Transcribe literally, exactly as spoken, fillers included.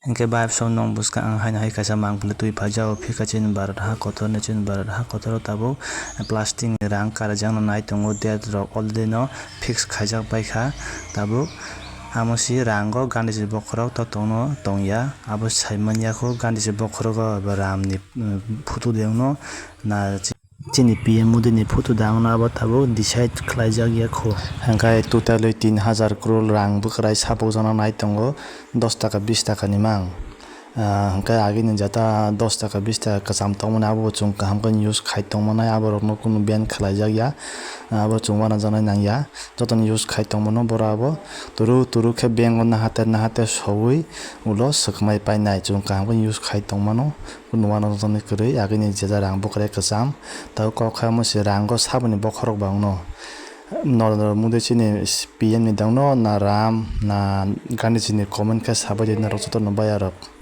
Hwnkhe bai bwsong nwng bwskang ang haino hai kaisa mang philwi twi phaijago, phikha chini Bharat ha kotor ni, chini Bharat ha kotor o tabuk plastic ni rang karijakno nai tongo, date rok already no fix khaijak bai kha tabuk. Amo si rango Gandhiji bokhorok to tongno tongya, abo sai manya kho Gandhiji bokhorogo abo Ram ni, mm, photo de wngno na. Chini P M Modi ni photo dangno abo tabuk decide khlaijak ya kho. Hwnkhe totally tin hajar crore rang bwkrai sabukjakno nai tongo, dos taka bis taka ni mang. Ah, hwnkhe agini jata dos taka bis taka kwcham tongmani abo bo chwng kaham khe use khai tongmani, aborokno kunu ban khlaijak ya, abo chwng uanajaknai nang ya, jotono use khai tongmano borok abo turu turu khe bank o nahater nahater soui ulo swkmai painai, chwng kaham khe use khai tongmano. Kunu uanajaknai kwrwi agini jeta rang bwkrai kwcham. Tabuk kok khe omo se rango saboni bokhorok bangno. Narendra Modi chini P M ni dangno na Ram na Gandhiji ni comment khe sabai di norok jotono bayarok.